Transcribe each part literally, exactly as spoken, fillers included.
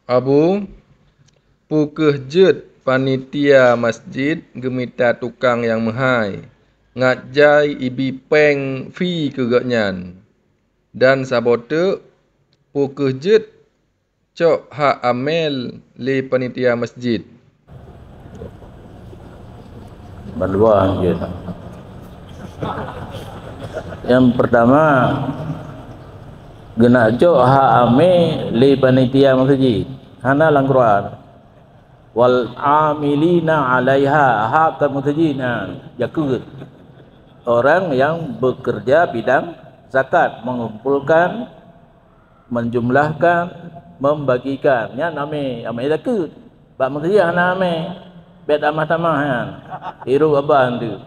Abu, peu kheueh jeuet panitia masjid geumita tukang nyang meuhai, ngat jai ibi péng fi keu geuhnyan? Dan saboh teuk, peu kheueh jeuet cok hak amé lé panitia masjid? Bandua jeuet. Nyang peurtama, geunak cok hak amé lé panitia masjid. Hana lam Quran. "Wal amilina 'alaiha", hak kat masjid na, jakeuet. Orang yang bekerja bidang zakat, mengumpulkan, menjumlahkan, membagikan. Nyan amé, amé zakeuet. Bak meuseudia hana amé. Bèk tamah-tamah nyan. Hirup abang tu.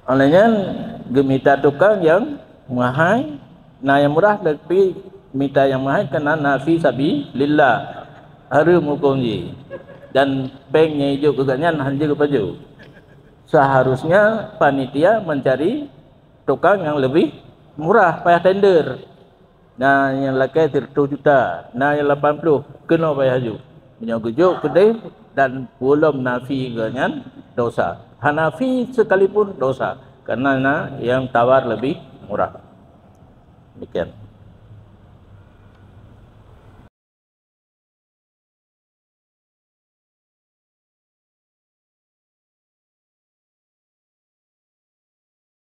Oleh nyan, geumita tukang nyang meuhai, na nyang murah, tapi mita nyang meuhai keunan na fi sabilillah. Hareuem hukôm jih. Dan péng nyang ijok keu gobnyan hana jeuet geupajoh. Seharusnya panitia mencari tukang nyang leubeh murah, payah tender. Na nyang lakèe sireutôh juta, na nyang lapan ploh, keunoe payah jok. Meunyoe geujok keudeh dan peue lom na fi geuhnyan, dosa. Hana fi sekalipun, dosa, karena na nyang tawar leubeh murah. Demikian.